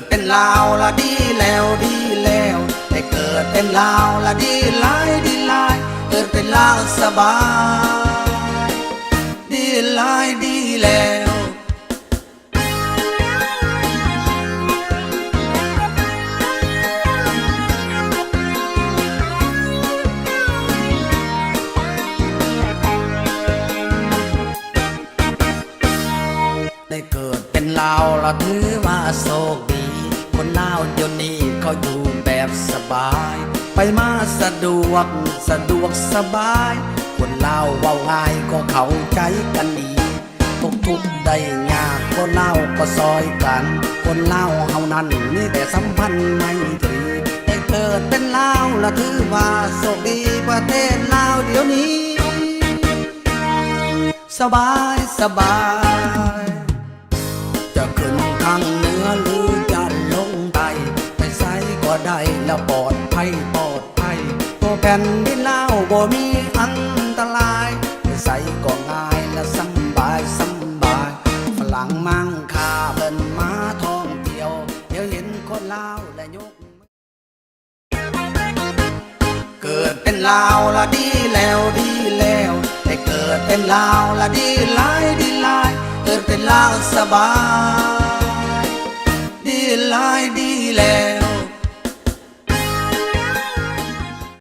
ເປັນລາວລະດີແລ້ວ ດີແລ້ວ ໄດ້ເກີດເປັນລາວລະດີຫຼາຍ ດີຫຼາຍ ເກີດເປັນລາວສະບາຍ ດີຫຼາຍ ດີແລ້ວ. ໄດ້ເກີດເປັນລາວລະຖືວ່າໂຊກດີ ຄົນລາວດຽວນີ້ເຂົາຢູ່ແບບສະບາຍ ໄປມາສະດວກ ສະດວກສະບາຍ ຄົນລາວເວົ້າງ່າຍກໍເຂົ້າໃຈກັນດີ ຕົກທຸກໄດ້ຍາກ ຄົນລາວກໍຊ່ອຍກັນ ຄົນລາວເຮົານັ້ນມີແຕ່ສຳພັນໄມຕີ ໄດ້ເກີດເປັນລາວລະຖືວ່າໂຊກດີ ປະເທດລາວດຽວນີ້ ສະບາຍ ສະບາຍ ຈະຂຶ້ນທາງເໜືອ ຫຼື ຈະລົງໃຕ້ ໄປໃສກໍໄດ້ ລະປອດໄພ ປອດໄພ ໂຕແຜ່ນດິນລາວບໍ່ມີອັນຕະລາຍ ໄປໃສກໍງ່າຍ ລະສຳບາຍ ສຳບາຍ ຝຣັ່ງມັງຄ່າເພິ່ນມາທ່ອງທ່ຽວ ດຽວເຫັນຄົນລາວລະຍົກ ເກີດເປັນລາວລະດີແລ້ວ ດີແລ້ວ ໄດ້ເກີດເປັນລາວລະດີຫຼາຍ ດີຫຼາຍ ເກີດເປັນລາວສະບາຍ ດີຫຼາຍ ດີແລ້ວ.